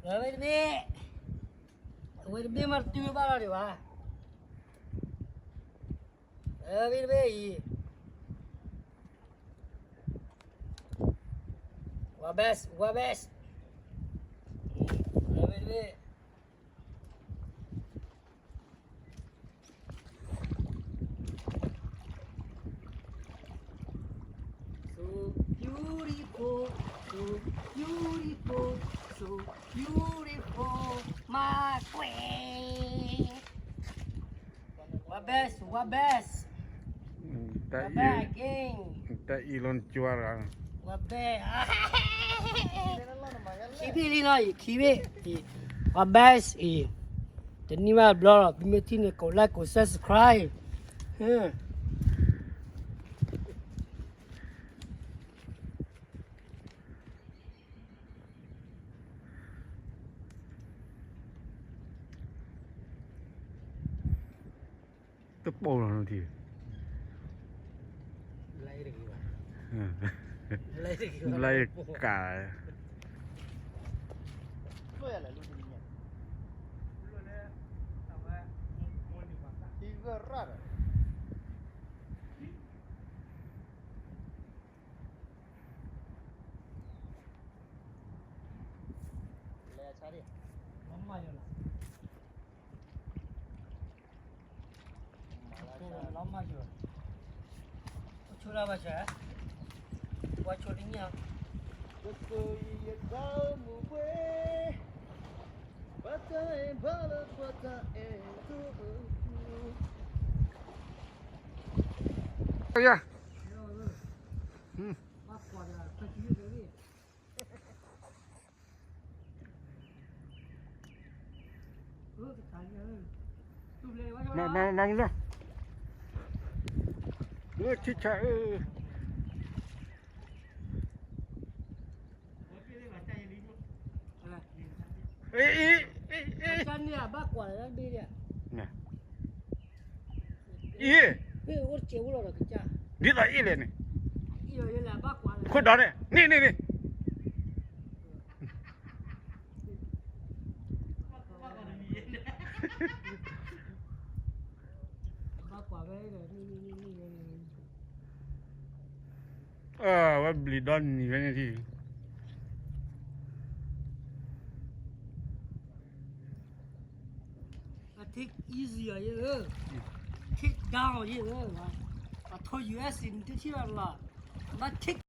အဝဲတဘ့ၣ်, အဝဲတဘ့ၣ်မးတတုၤဘၣ်လီၤဒံးဘၣ်, အဝဲတဘ့ၣ်အံၤ, ဝါဘဲး, ဝါဘဲး, အဝဲတဘ့ၣ် So beautiful, so beautiful, so beautiful, my queen. What best, what best? What best again? တၢ်အံၤလီၤနကွၢ်ရၣ်, what best? ခံဘ့ၣ်လံနီၤအံၤ, ခံဘ့ၣ်အံၤ, what best အံၤ, တနံၣ်ဘၣ်ဘျီလီၤ, သုမ့ၢ်ထံၣ်န့ၣ် ကိး like ကိး subscribe. တပိာ်လီၤနထံၣ်, လၢကး, လီၤမၢ်ယိာ်, ပှၤဆိတနံၣ်, ယၤ မၤမၤမၤမၤ, လၢထံဆးအၢ, အ့ အ့ အ့ အ့ အ့ ဒ်သိးအ့ၣ်လဲၣ်န့ၣ်, ခိၣ်ဒီးန့ၣ် န့ၣ်န့ၣ်န့ၣ် အဝဲဘျံးဒီနံၤဝဲန့ၣ်ထံၣ်, take easy ယဲဧၢ, take down ယဲဧၢ, အထိ U S န့ၣ်တထံၣ်ဘၣ်လီၤ, ဘၣ် take